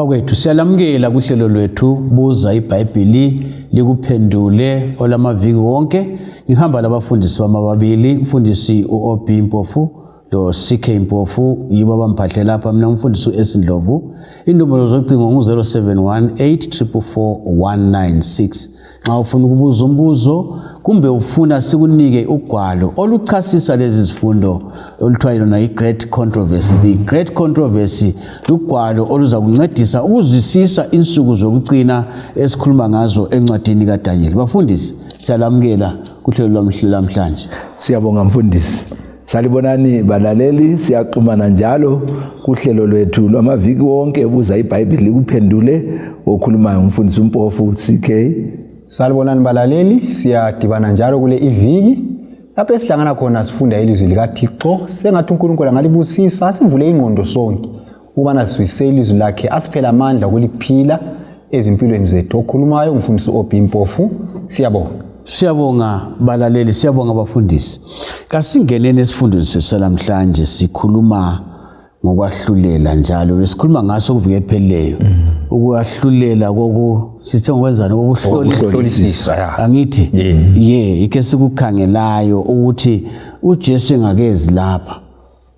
Bakwethu siyalamukela kuhlelo lwethu buza iBhayibhili likuphendule olamaviki wonke. Ngihamba labafundisi bami ababili, umfundisi uOB Mpofu lo CK Mpofu, yibo abamphahle lapha. Mina ngumfundisi uS Ndlovu. Inombolo zocingo ngu-071 844 196. Nxa ufuna ukubuza umbuzo kumbe ufuna sikunike ugwalo oluchasisa lezi zifundo oluthiwa yona i-Great Controversy, The Great Controversy lugwalo oluza kuncedisa ukuzwisisa insuku zokucina esikhuluma ngazo encwadini kaDaniel. Bafundisi, siyalamukela kuhlelo lwamhlanje. Siyabonga mfundisi. Salibonani balaleli, siyaxhumana njalo kuhlelo lwethu lwamaviki wonke buza iBhayibheli likuphendule. Okhulumayo umfundisi uMpofu CK. Salibonani balaleli, siyadibana njalo kule iviki lapho esihlangana khona sifunda ilizwi likaThixo. Sengathi uNkulunkulu angalibusisa, asivule ingqondo sonke ukubana sizwisise ilizwi lakhe, asiphele amandla ukuliphila ezimpilweni zethu. Okhulumayo umfundisi OB Mpofu. Siyabonga. Siyabonga balaleli, siyabonga bafundisi. Kasingeneni esifundweni sethu salamhlanje. Sikhuluma ngokwahlulela njalo besikhuluma ngaso kuviki ephelileyo, ukwahlulela koku sithe ngokwenzani, kokuhlolisisa, angithi? Ye, yikho esikukhangelayo ukuthi uJesu engakezi lapha,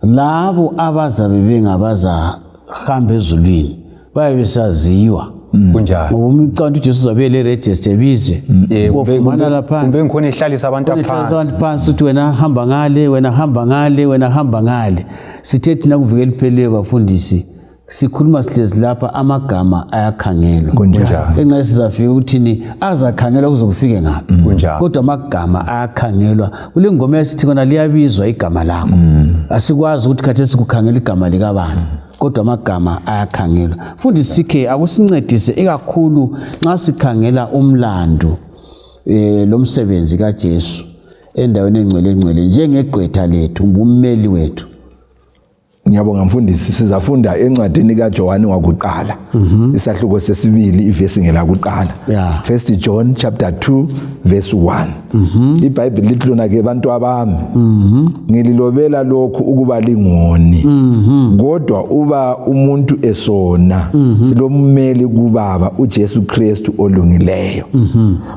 labo abazabe bengabazahamba ezulwini bayabe besaziwa. Kunjalo. Ngoba umcabanga uJesu uzabe le register, ebize bofumana lapha kumbe ngikhona ihlalisa abantu ehlalisa aphansi. Abantu phansi, uthi wena hamba ngale, wena hamba ngale, wena hamba ngale. Sithe thina kuviki eliphelileyo, bafundisi, sikhuluma sihlezi lapha, amagama ayakhangelwa. Kunjalo. Enxa sizafika ukuthini azakhangelwa kuze kufike ngaphi, kodwa amagama ayakhangelwa. Kule ngoma yasithi khona liyabizwa igama lakho, asikwazi ukuthi khathesi kukhangelwa igama likabani, kodwa amagama ayakhangelwa. Fundisi CK, akusincedise ikakhulu nxa sikhangela umlando lomsebenzi kaJesu endaweni engcwele engcwele njengegqwetha lethu, ummeli wethu. Ngiyabonga mfundisi. Sizafunda encwadini kaJohane wakuqala, isahluko sesibili, ivesi ngelakuqala. First John chapter 2 verse 1. IBhayibheli lithi lona ke: "Bantu abami, ngililobela lokhu ukuba lingoni. Kodwa uba umuntu esona, silommeli kubaba, uJesu Kristu olungileyo."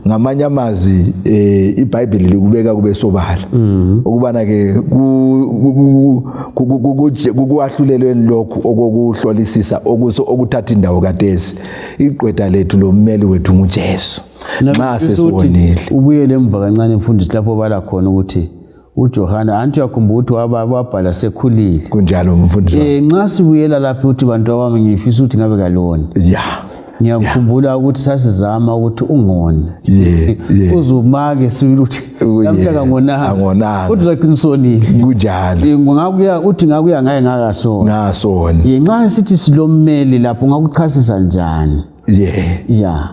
Ngamanye amazwi, iBhayibheli likubeka kube sobala ukubana ke kuwahlulelweni lokhu okokuhlolisisa okuso okuthatha indawo kadesi, igqwetha lethu lommeli wethu nguJesu nxa sesibonile. Ubuyele emva kancane mfundisi, lapho bala khona ukuthi uJohana, anti uyakhumbula ukuthi wabhala sekhulile? Kunjalo mfundisi wami. Nxa sibuyela lapho ukuthi bantu abami, ngifisa ukuthi ngabe kaloni. Ngiyakhumbula ukuthi sasizama ukuthi ungoni uzumake sibili ukuthi namhla kangonanga, Angonanga. kodwa uzaqinisonile. Kunjalo. Ngakuya uthi ngakuya ngaye ngakasona. Ngasona. Ye, nxa sithi silommeli lapho, ungakuchasisa njani? Ya.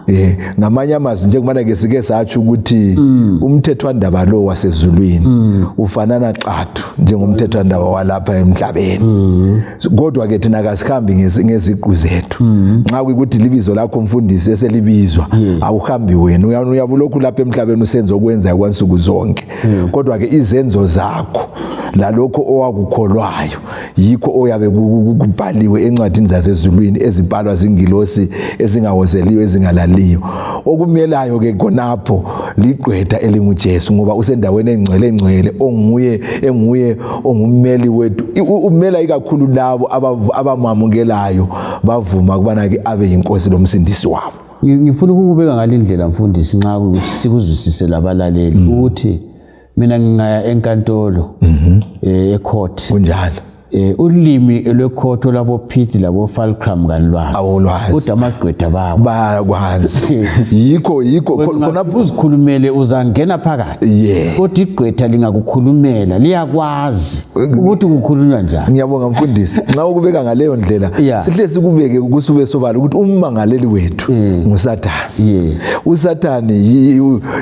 Ngamanye amazwi, njengobana ke sike satsho ukuthi umthethwandaba lo wasezulwini ufanana xathu njengomthethwandaba walapha emhlabeni, kodwa ke thina kasihambi ngeziqu zethu. Nxa kuyikuthi libizo lakho mfundisi eselibizwa, awuhambi wena. Uyabulokhu lapha emhlabeni usenza okwenzayo kwansuku zonke, kodwa ke izenzo zakho lalokho owakukholwayo yikho oyabe kubhaliwe encwadini zasezulwini ezibhalwa zingilosi ezingawozeliyo, ezingalaliyo. Okumelayo ke khonapho ligqwetha elinguJesu, ngoba usendaweni engcwele engcwele, onguye enguye ongummeli wethu. Umela ikakhulu labo abamamukelayo, bavuma ukubana ke abe yinkosi lomsindisi wabo. Ngifuna ukukubeka ngale ndlela mfundisi, nxa sikuzwisise labalaleli, ukuthi mina ngingaya enkantolo, ecourt. Ulimi lwecourt labo Pith labo Fulcrum kanilwazi. Awulwazi. Kodwa amagqwetha bawo Bayakwazi, yikho khona. Uzikhulumele uzangena phakathi, kodwa igqwetha lingakukhulumela, liyakwazi ukuthi kukhulunywa njani. Ngiyabonga mfundisi, nxa ukubeka ngaleyo ndlela. Sihle sikubeke kusube sobala ukuthi ummangaleli wethu nguSathane. USathane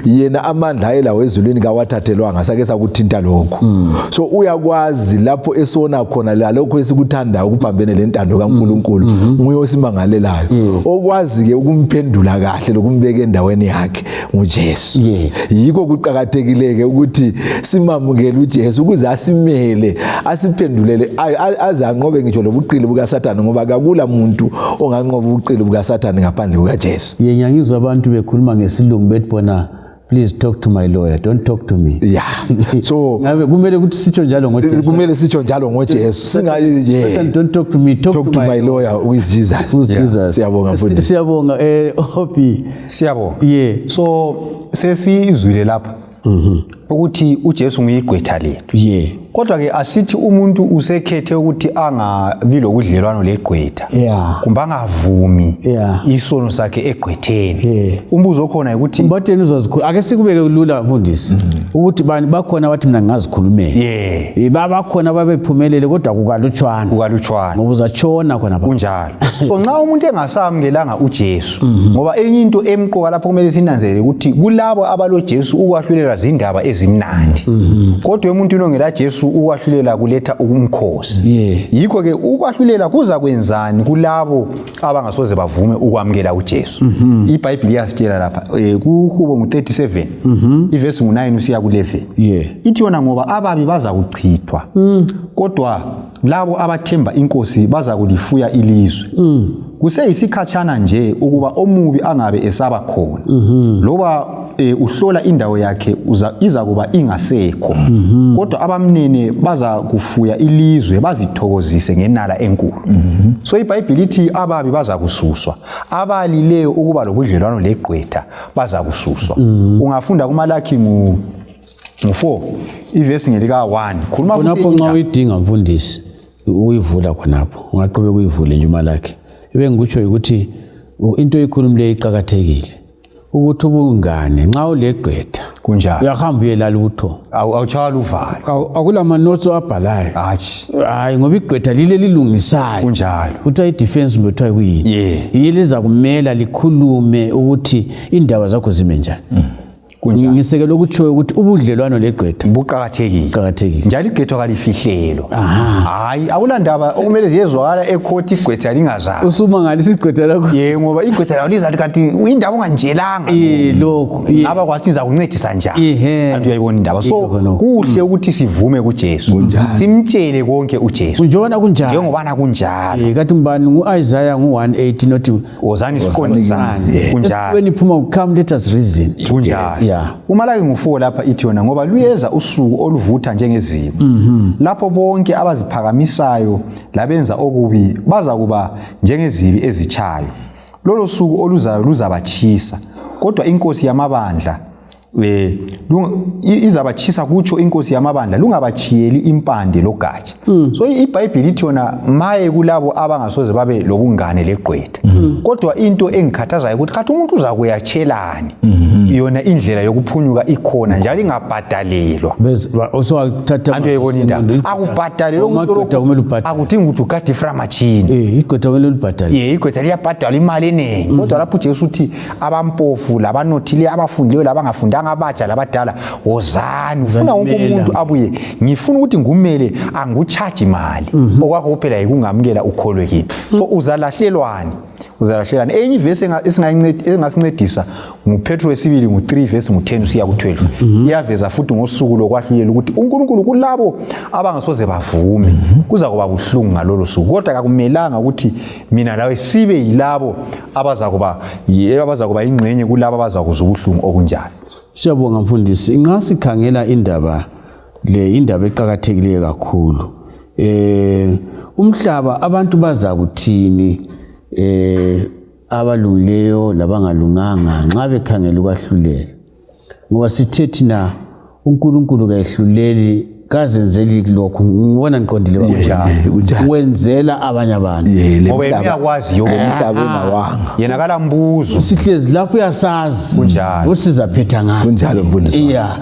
yena amandla ayelawo ezulwini kawathathelwanga, sake sakuthinta lokhu. So uyakwazi lapho esona khona. khona lalokho esikuthandayo okuphambene lentando kaNkulunkulu nguye osimangalelayo. Okwazi ke ukumphendula kahle lokumbeka endaweni yakhe nguJesu. Yikho kuqakathekile ke ukuthi simamukele uJesu ukuze asimele, asiphendulele, aze anqobe ngisho lobuqili bukaSathane, ngoba kakula muntu onganqoba ubuqili bukaSathane ngaphandle kukaJesu. Yena ngizwa abantu bekhuluma ngesilungu bethi bona, "Please talk to my lawyer, don't talk to me." So ngabe kumele ukuthi sitsho njalo ngoJesu? Kumele sitsho njalo ngoJesu, singayi, yeah. Satan, don't talk to me, talk, talk to my lawyer, who is Jesus. Who's Jesus. Siyabonga, mfundisi. Siyabonga, Hopi. Siyabonga. So sesizwile lapha ukuthi uJesu nguyigqwetha lethu. Kodwa ke asithi umuntu usekhethe ukuthi angabi lokudlelwano legqwetha kumbe angavumi isono sakhe egqwetheni. Umbuzo okhona ukuthi Mbatheni uzazikhuluma? Ake sikubeke lula, mfundisi, ukuthi bani bakhona bathi mina ngingazikhulumela. Bakhona babephumelele, kodwa kukalutshwana. Kukalutshwana. Ngoba uzatshona khona ba. Kunjalo. So nxa umuntu engasamukelanga uJesu, ngoba enye into emqoka lapho kumele sinanzelele ukuthi kulabo abaloJesu ukwahlulela zindaba ezimnandi, kodwa emuntwini ongela Jesu ukwahlulela kuletha umkhosi. Yikho ke ukwahlulela kuza kwenzani kulabo abangasoze bavume ukwamukela uJesu? IBhayibhili iyasitshela lapha, kuHubo ngu-37, ivesi ngu-9 usiya ku-11. Ithi yona, ngoba ababi baza kuchithwa, kodwa labo abathemba inkosi baza kulifuya ilizwe. Kuseyisikhatshana nje ukuba omubi angabe esaba khona, loba uhlola indawo yakhe iza kuba ingasekho, kodwa abamnene baza kufuya ilizwe, bazithokozise ngenala enkulu. So iBhayibhili ithi ababi baza kususwa, abalileyo ukuba lobudlelwano legqwetha baza kususwa. Ungafunda kuMalaki ngu-4, ivesi ngelika-1, khuluma futhi Khonapho enye nxa indaba. Uyidinga, mfundisi, uyivula khonapho, ungaqhubeka uyivule nje uMalakhi. Ebengikutsho ukuthi into oyikhulumileyo iqakathekile, ukuthi ubungane nxa ulegqwetha uyahamba uyelala ubuthongo. Awutshaywa luvalo. Akula manotes abhalayo. Hatshi. Hayi, ngoba igqwetha lile lilungisayo. Kuthiwa i-defense kumbe kuthiwa kuyini, yiye liza kumela likhulume ukuthi indaba zakho zime njani. Ngisekela okutshoyo ukuthi ubudlelwano legqwetha buqakathekile. Buqakathekile. Njalo igqwetha kalifihlelo. Hayi, akulandaba okumele ziyezwakala ekhothi igqwetha lingazazi. Usumangalisa igqwetha lakho. Ye, ngoba igqwetha lawo lizathi kanti indaba ungantshelanga. Lokho. Ngaba kwazi nizakuncedisa njani? Kanti uyayibona indaba. So Yikho khonokho. Kuhle ukuthi sivume kuJesu, simtshele konke uJesu. Kunjona kunjalo. Njengobana kunjalo. Kathi mbani, ngu-Isaya ngu-180 nothi wozani siqondisane, kunjalo. Esiweni phuma, "Come, let us reason." Kunjalo. UMalaki ngu-4 lapha ithi yona, ngoba luyeza usuku oluvutha njengeziko, lapho bonke abaziphakamisayo labenza okubi baza kuba njengezibi ezitshayo. Lolo suku oluzayo luzabatshisa, kodwa inkosi yamabandla izabatshisa, kutsho inkosi yamabandla, lungabachiyeli impande logatsha. So iBhayibhili ithi yona maye kulabo abangasoze babe lobungane legqwetha. Kodwa into engikhathazayo ukuthi kathi umuntu uzakuyatshelani yona indlela yokuphunyuka ikhona njalo ingabhadalelwa? Usowathatha. Anti uyayibona indaba, akubhadalelwa umuntu. Amagqwetha kumele ubhadale. Akudingi ukuthi ugade iframachini. Igqwetha kumele ulibhadale. Ye, igqwetha liyabhadalwa imali eningi, kodwa lapho uJesu uthi abampofu labanothileyo, abafundileyo labangafundanga, abatsha labadala, wozani, ufuna wonke Uzamela. umuntu abuye. Ngifuna ukuthi ngumele, angutshaji imali, okwakho kuphela yikungamukela ukholwe kimi. So uzalahlelwani? Uzalahlelani? Enye ivesi engasincedisa nguPetro wesibili ngu-3, vesi ngu-10 usiya ku-12. Iyaveza futhi ngosuku lokwahlulela ukuthi uNkulunkulu kulabo abangasoze bavume kuza kuba buhlungu ngalolo suku, kodwa kakumelanga ukuthi mina lawe sibe yilabo abazakuba ingxenye kulabo abazakuza ubuhlungu obunjalo. Siyabonga, mfundisi. Nxa sikhangela indaba le, indaba eqakathekileyo kakhulu, umhlaba, abantu baza kuthini, abalungileyo labangalunganga, nxa bekhangela ukwahlulela? Ngoba sithe thina uNkulunkulu kayehluleli, kazenzeli lokhu. Ngibona ngiqondile, baba? Kunjalo. Wenzela abanye abantu. Ye, le Ngoba yena uyakwazi yonke. Umhlaba engawanga. Yena kalambuzo. Sihlezi lapho, uyasazi ukuthi sizaphetha ngani. Kunjalo, mfundisi wami. Iya.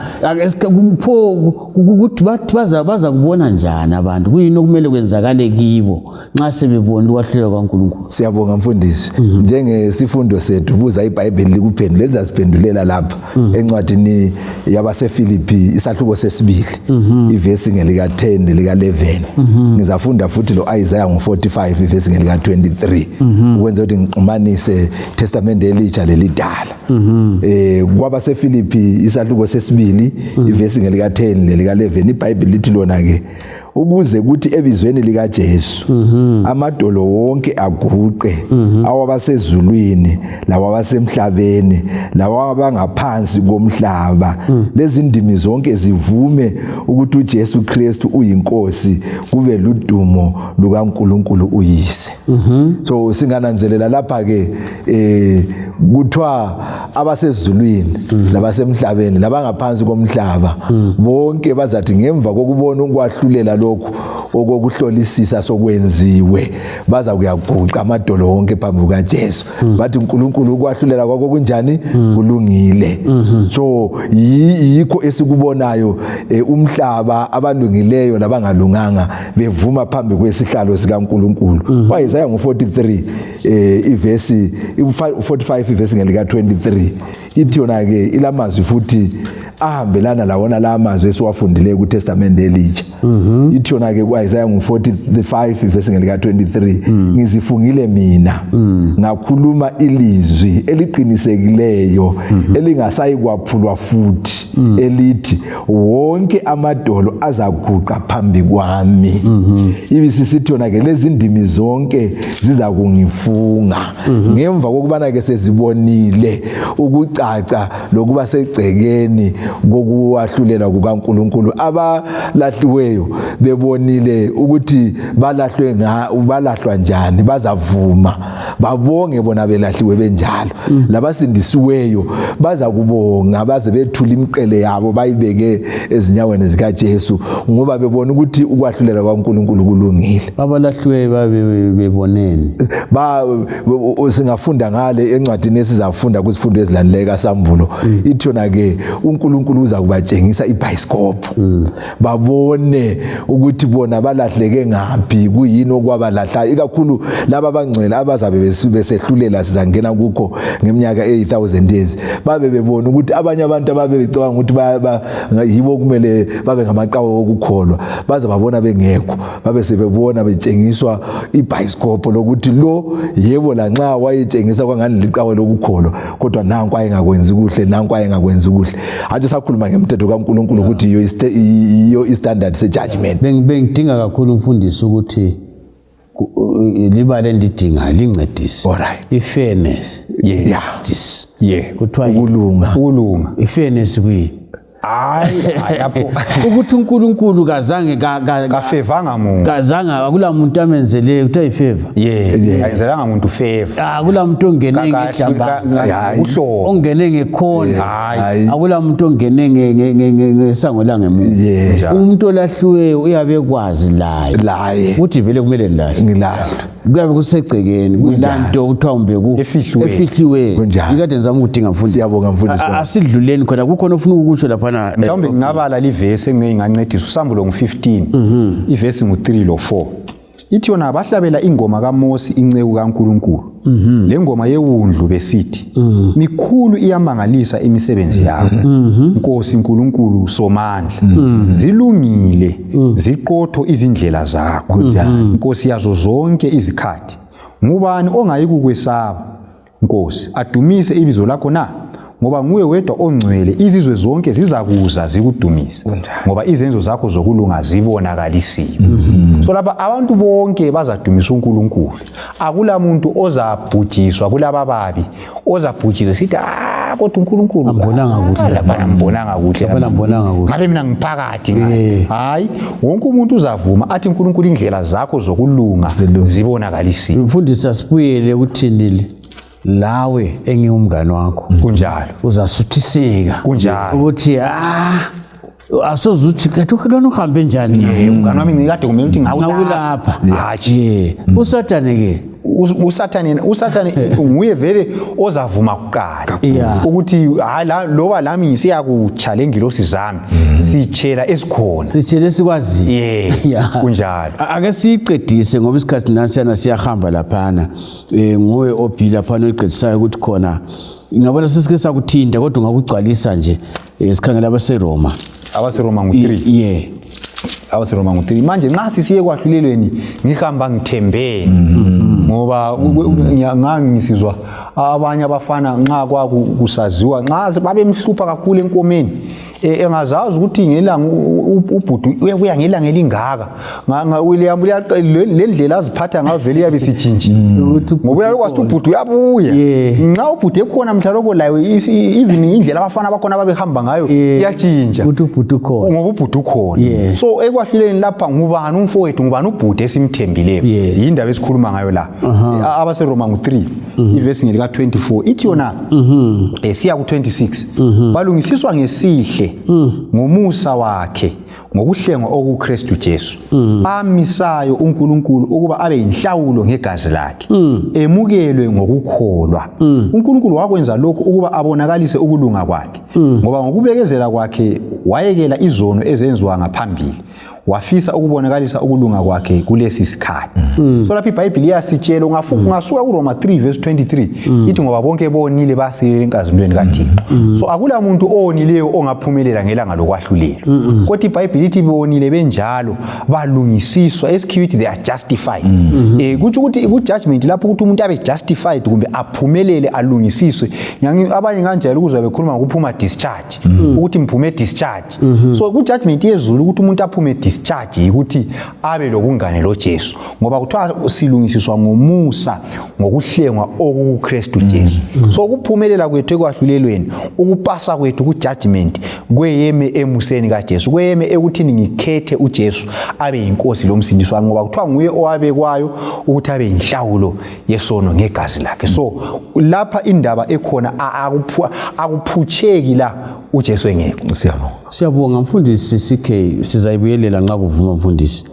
Pho ukuthi bathi baza kubona njani abantu? Kuyini okumele kwenzakale kibo nxa sebebona ukwahlulela kwaNkulunkulu? Siyabonga, mfundisi. Njengesifundo sethu buza iBhayibheli likuphendule, lizasiphendulela lapha encwadini yabaseFilipi, isahluko sesibili. Ivesi ngelika 10 nelika 11. Ngizafunda futhi lo Isaiah ngo45 ivesi ngelika 23 ukwenza ukuthi ngixhumanise Testament elitsha lelidala. KwabaseFilipi isahluko sesibili ivesi ngelika 10 nelika 11, iBhayibheli lithi lona ke ukuze kuthi ebizweni lika Jesu amadolo wonke aguqe, awabasezulwini lawabasemhlabeni lawabangaphansi komhlaba, lezindimi zonke zivume ukuthi uJesu Kristu uyinkosi, kube ludumo lukaNkuluNkulu uyise. So singananzelela lapha ke kuthiwa abasezulwini labasemhlabeni labangaphansi komhlaba bonke bazathi ngemva kokubona ukwahlulela lokhu okokuhlolisisa sokwenziwe, baza kuyaguqa amadolo wonke phambi kukaJesu, bathi uNkulunkulu ukwahlulela kwakho kunjani? Kulungile. So yikho esikubonayo, umhlaba, abalungileyo labangalunganga bevuma phambi kwesihlalo sikaNkulunkulu. Isaiah ngo43 ivesi 45 ivesi ngelika 23 ithi yona ke ilamazwi futhi ahambelana lawona la mazwi esiwafundileyo kuTestament elitsha. Ithi yona ke ku-Isaiah ngo45 ivesi ngelika 23, "Ngizifungile mina, ngakhuluma ilizwi eliqinisekileyo elingasayi kwaphulwa futhi, elithi wonke amadolo azaguqa phambi kwami." Ibisisithi yona ke lezi ndimi zonke ziza kungifunga, ngemva kokubana ke sezibonile ukucaca lokuba segcekeni kokuwahlulela kukaNkuluNkulu, abalahliweyo bebonile ukuthi balahlwe nga balahlwa njani, bazavuma babonge bona belahliwe benjalo. Labasindisiweyo baza kubonga baze bethula imiqele yabo bayibeke ezinyaweni zikaJesu, ngoba bebona ukuthi ukwahlulela kwaNkuluNkulu kulungile. Abalahliweyo babe beboneni? Ba singafunda ngale encwadini esizafunda kuzifundo ezilandelayo kaSambulo. Ithi yona ke uNkulunkulu uza kubatshengisa ibhayisikophu, babone ukuthi bona balahleke ngaphi, kuyini okwabalahlayo, ikakhulu laba abangcwele abazabe besehlulela. Sizangena kukho ngeminyaka eyi-1000 years, babe bebona ukuthi abanye abantu ababe becabanga ukuthi yibo kumele babe ngamaqhawe okukholwa, baze babona bengekho, babe sebebona betshengiswa ibhayisikopho lokuthi lo, yebo, lanxa wayetshengisa kwangani liqhawe lokukholwa, kodwa nanku ayengakwenzi kuhle, nanku ayengakwenzi kuhle. Athi sakhuluma ngemthetho kaNkulunkulu ukuthi yiyo i-standard se-judgment. Bengidinga kakhulu, umfundisi, ukuthi libale endidingayo lincedise. I-fairness, justice, kuthiwa ukulunga. Ukulunga. I-fairness kuyini? Hayi, hayi, lapho Ukuthi uNkulunkulu kazange kafevanga muntu. Kazange, akula muntu amenzeleyo, kuthiwa i-favour. Yes, ayenzelanga muntu favor. Akula muntu ongene ngejamba, uhlobo ongene ngekhona. Hayi. Akula muntu ongene ngesango langemuva. Umuntu olahliweyo uyabe ekwazi laye laye ukuthi vele kumele lilahle. Ngilahlwe. Kuyabe kusegcekeni, kungelanto kuthiwa umbe Efihliweyo. Efihliweyo. Kunjalo. Ikade ngizama ukudinga, mfundisi. Siyabonga, mfundisi wami. Asidluleni khona, kukhona ofuna ukukusho laphana? Mhlawumbe ngingabala livesi engeke ingancedisa. Usambulo ngu-15 ivesi ngu-3 lo-4, ithi yona bahlabela ingoma kaMosi inceku kaNkulunkulu le ngoma yewundlu besithi, "Mikhulu iyamangalisa imisebenzi yakho, Nkosi Nkulunkulu Somandla. Zilungile, ziqotho izindlela zakho, Nkosi yazo zonke izikhathi. Ngubani ongayikukwesaba, Nkosi, adumise ibizo lakho na? Ngoba nguwe wedwa ongcwele. Izizwe zonke zizakuza zikudumise, ngoba izenzo zakho zokulunga zibonakalisiwe." So lapha abantu bonke bazadumisa uNkulunkulu. Akula muntu ozabhujiswa kulaba babi, ozabhujiswa sithi, "Ah, kodwa uNkulunkulu Ambonanga kuhle. Ah, laphana ambonanga kuhle. Laphana ambonanga kuhle." Ngabe mina ngiphakathi ngaye." Hayi, wonke umuntu uzavuma athi, "Unkulunkulu, indlela zakho zokulunga zibonakalisiwe." Mfundisi, asibuyele ukuthini lawe engingumngane wakho Kunjalo. uzasuthiseka Kunjalo. ukuthi asoze uthi kathi lona uhambe njani. Mngani wami, ngikade kumele ukuthi ngawulapha. Hatshi. Ye, usathane ke? Usathane nguye vele ozavuma kuqala ukuthi hayi, loba lami ngisiyakutsha lengilosi zami, sitshela esikhona. Sitshele sikwaziyo. Kunjalo. Ake siyiqedise ngoba isikhathi nasiyana siyahamba laphana. Nguwe obhi laphana oyiqedisayo ukuthi khona ngabona sesike sakuthinta, kodwa ungakugcwalisa nje. Sikhangela abaseRoma. AbaseRoma ngu-3. Ye. AbaseRoma ngu-3. Manje nxa sisiye ekwahlulelweni ngihamba ngithembeni, ngoba ngangisizwa abanye abafana nxa kwakusaziwa nxa babemhlupha kakhulu enkomeni, engazazi ukuthi ngelanga ubhudu uyabuya ngelanga elingaka, le ndlela aziphatha ngayo vele iyabe isitshintshile, ngoba uyabe kwazi ukuthi ubhudu uyabuya. Nxa ubhudu ekhona mhlalokho layo, even indlela abafana bakhona babehamba ngayo iyatshintsha. Ukuthi ubhudu ukhona. Ngoba ubhudu ukhona. So ekwahluleleni lapha, ngubani umfowethu, ngubani ubhudu esimthembileyo? Yindaba esikhuluma ngayo la. AbaseRoma ngu-3, ivesi ngelika-24, ithi yona, siya ku-26, balungisiswa ngesihle ngomusa wakhe ngokuhlengwa okuKristu Jesu, amisayo uNkulunkulu ukuba abe yinhlawulo ngegazi lakhe, emukelwe ngokukholwa. UNkulunkulu wakwenza lokhu ukuba abonakalise ukulunga kwakhe, ngoba ngokubekezela kwakhe wayekela izono ezenziwa ngaphambili, wafisa ukubonakalisa ukulunga kwakhe kulesi sikhathi. So lapha iBhayibhili iyasitshela, ungasuka kuRoma 3 verse 23, ithi ngoba bonke bonile, basilela enkazimulweni kaThixo. So akula muntu owonileyo ongaphumelela ngelanga lokwahlulelwa, kodwa iBhayibhili ithi bonile benjalo balungisiswa, esikhiwa ithi they are justified. Kutsho ukuthi ku-judgment lapho, ukuthi umuntu abe justified kumbe aphumelele, alungisiswe. Abanye nganjayela ukuzwa bekhuluma ngokuphuma discharge, ukuthi mphume discharge. So ku-judgment yezulu, ukuthi umuntu aphume discharge yikuthi abe lobungane loJesu, ngoba kuthiwa silungisiswa ngomusa ngokuhlengwa okukuKristu Jesu. So ukuphumelela kwethu ekwahlulelweni, ukupasa kwethu ku-judgment kweyeme emuseni kaJesu, kweyeme ekuthini ngikhethe uJesu abe yinkosi lomsindisi wami, ngoba kuthiwa nguye owabekwayo ukuthi abe yinhlawulo yesono ngegazi lakhe. So lapha indaba ekhona, akuphutsheki la uJesu engekho. Siyabonga. Siyabonga, mfundisi CK. Sizayibuyelela nxa kuvuma, mfundisi.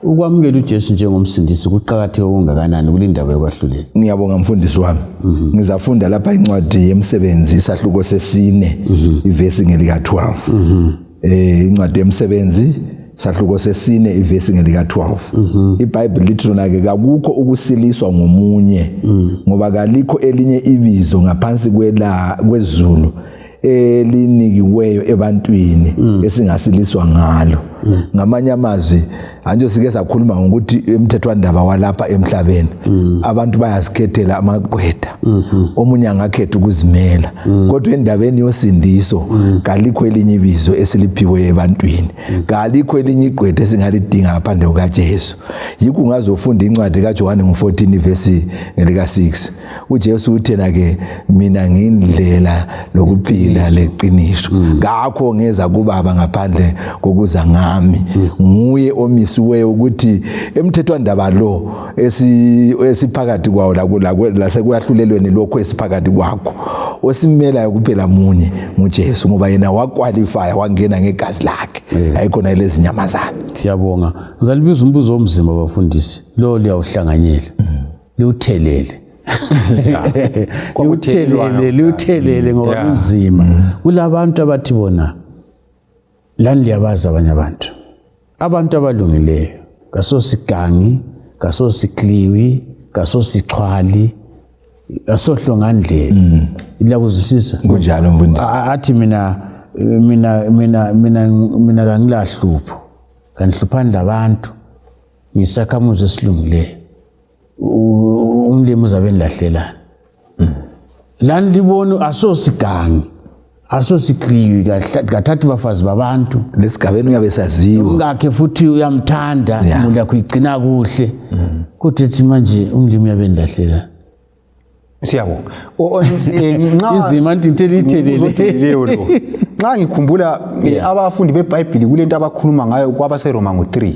Ukwamukela uJesu njengomsindisi kuqakatheke okungakanani kulindaba yokwahlulela? Ngiyabonga, mfundisi wami. Ngizafunda lapha incwadi yemsebenzi, isahluko sesine, ivesi ngelika-12. Incwadi yemsebenzi, sahluko sesine, ivesi ngelika-12. IBhayibheli lithi lona-ke, kakukho ukusiliswa ngomunye, ngoba kalikho elinye ibizo ngaphansi kwezulu elinikiweyo ebantwini esingasiliswa ngalo. Ngamanye amazwi, anje sike sakhuluma ngokuthi emthethwandaba walapha emhlabeni abantu bayazikhethela amaqwetha, omunye angakhetha ukuzimela, kodwa endabeni yosindiso kalikho elinye ibizo esiliphiwe ebantwini, kalikho elinye igqwetha esingalidinga ngaphandle kukaJesu. Yikho ungazofunda incwadi kaJohane ngo-14 ivesi ngelika-6, uJesu uthena ke, mina ngindlela lokuphila leqiniso, ngakho ngeza kubaba ngaphandle kokuza ngami. Nguye omisiweyo ukuthi emthethwandaba lo esiphakathi kwawo lasekwahlulelweni lokho esiphakathi kwakho, osimelayo kuphela munye, nguJesu, ngoba yena waqualifya, wangena ngegazi lakhe, ayikhona lezinyamazana. Siyabonga. Ngizalibiza umbuzo omzima, bafundisi. Lo liyawuhlanganyela, liwuthelele, liwuthelele, liwuthelele, ngoba kunzima. Kulabantu abathi bona, lani liyabazi abanye abantu, abantu abalungileyo, kasosigangi, kasosikliwi, kasosixhwali, kasohlongandlela, liyakuzwisisa? Kunjalo, mfundisi. Athi mina kangilahlupho, kanihluphani labantu, ngisakhamuzi esilungileyo. Umlimi uzabe nilahlelana lani, libona asosigangi, asosikliwi, kathathi bafazi babantu. Lesigabeni uyabe saziwa. Umkakhe futhi uyamthanda, imuli yakho igcina kuhle, kodwa ethi manje umlimi uyabe nilahlelana. Siyabonga. Inzima nti ntelithelele. Uzojulileyo lo. Nxa ngikhumbula, abafundi beBhayibhili kulento abakhuluma ngayo kwabaseRoma ngo-3,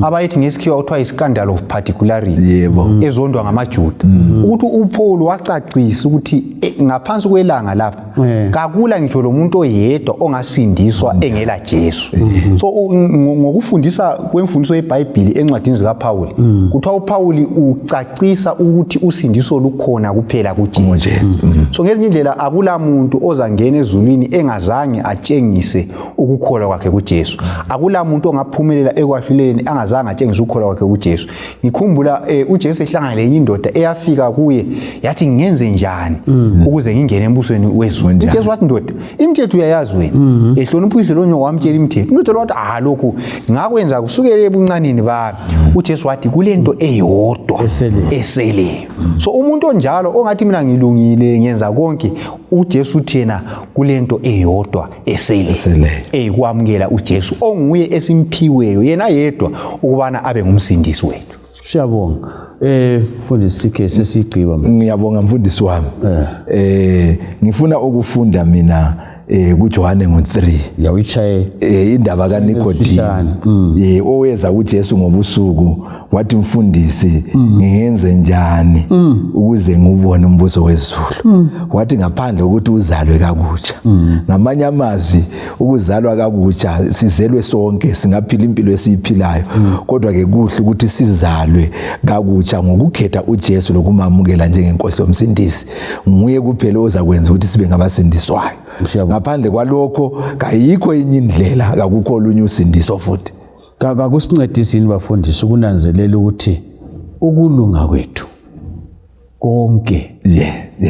abayithi ngesikhiwa kuthiwa i-scandal of particularity, ezondwa ngamaJuda, ukuthi uPaul wacacisa ukuthi ngaphansi kwelanga lapha kakula ngitsho lo muntu oyedwa ongasindiswa engela Jesu. So ngokufundisa kwemfundiso yeBhayibhili encwadini zikaPaul, kuthiwa uPaul ucacisa ukuthi usindiso lukhona kuphela kuJesu. NgoJesu. So ngezinye indlela akula muntu ozangena ezulwini engazange atshengise ukukholwa kwakhe kuJesu. Akula muntu ongaphumelela ekwahluleleni angazange atshengise ukukholwa kwakhe kuJesu. Ngikhumbula uJesu ehlangana lenye indoda eyafika kuye yathi, ngenze njani ukuze ngingene embusweni wezulu? UJesu wathi, ndoda, imithetho uyayazi wena, ehlonipha uyihlo lonyoko. Wamtshela imithetho. Indoda lo wathi, ah, lokhu ngakwenza kusukela ebuncanini bami. UJesu wathi kulento eyodwa eseleyo. Eseleyo. So umuntu onjalo ongathi mina ngilungile, ngenza konke, uJesu uthi yena kulento eyodwa eseleyo, eseleyo. Eyikwamukela uJesu onguye esimphiweyo yena yedwa ukubana abe ngumsindisi wethu. Siyabonga, mfundisi CK, sesigqiba. Ngiyabonga, mfundisi wami. Ngifuna ukufunda mina kuJohane ngo3. Yawuyichaye. Indaba kaNikodemu. Esifishane. Oweza kuJesu ngobusuku wathi, mfundisi, ngingenze njani ukuze ngubone umbuso wezulu? Wathi ngaphandle ukuthi uzalwe kakutsha. Ngamanye amazwi, ukuzalwa kakutsha, sizelwe sonke, singaphila impilo esiyiphilayo, kodwa ke kuhle ukuthi sizalwe kakutsha ngokukhetha uJesu lokumamukela njengenkosi lomsindisi. Nguye kuphela ozakwenza ukuthi sibe ngabasindiswayo. Siyabonga. Ngaphandle kwalokho kayikho enye indlela, kakukho olunye usindiso futhi. Kakusincedisi yini, bafundisi, ukunanzelela ukuthi ukulunga kwethu konke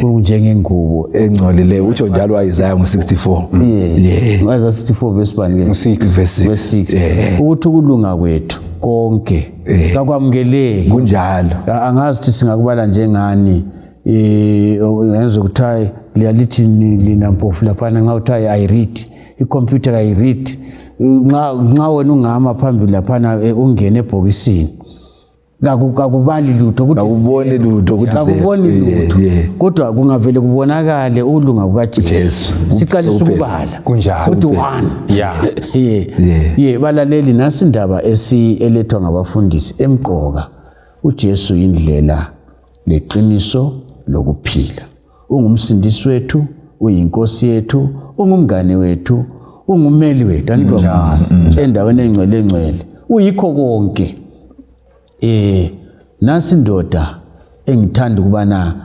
kunjengengubo engcolileyo? Utsho njalo Isaya ngo-64. Yeah. Isaiah 64 verse bani ke? Ngo-6. Verse 6. Verse 6, ukuthi ukulunga kwethu konke kakwamukeleki. Kunjalo. Angazi ukuthi singakubala njengani, ngenza ukuthi hayi, liyalithi lina mpofu laphana, nxa kuthiwa ayi-read, ikhompyutha kayi-read. Nxa wena ungama phambili laphana, ungene ebhokisini, kakubali lutho ukuthi Akuboni lutho ukuthi kakuboni lutho. Kodwa kungavele kubonakale ukulunga kukaJesu, Jesu. siqalisa Kuphela. ukubala. Kunjalo. Ukuthi one. Ye, balaleli, nasi indaba esi elethwa ngabafundisi emqoka. UJesu indlela leqiniso lokuphila, ungumsindisi wethu, uyinkosi yethu, ungumngane wethu, ungumeli wethu, angithi bafundisi, endaweni engcwele engcwele, uyikho konke. Nasi indoda engithanda ukubana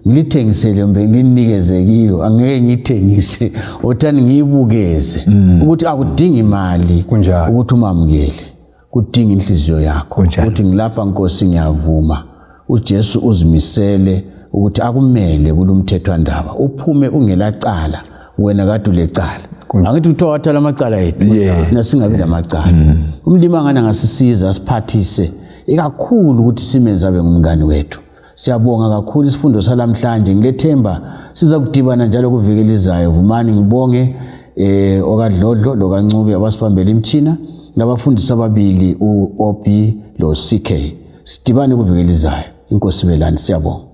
ngilithengisele kumbe ngilinikeze kiyo. Angeke ngiyithengise, othani ngiyibukeze ukuthi akudingi imali Kunjalo. ukuthi umamukele, kudinga inhliziyo yakho Kunjalo. ukuthi ngilapha, Nkosi, ngiyavuma. UJesu uzimisele ukuthi akumele kulumthethwandaba uphume ungelacala, wena kade ulecala. Angithi kuthiwa wathwala amacala ethu? Yeah. Singabi lamacala. Umlimi angane angasisiza, asiphathise ikakhulu ukuthi simenze abe ngumngani wethu. Siyabonga kakhulu isifundo salamhlanje. Ngilethemba siza kudibana njalo kuviki elizayo. Vumani ngibonge okaDlodlo lokaNcube abasibambela imitshina, labafundisi ababili, u-OB lo CK. Sidibane kuviki elizayo. Inkosi belani. Siyabonga.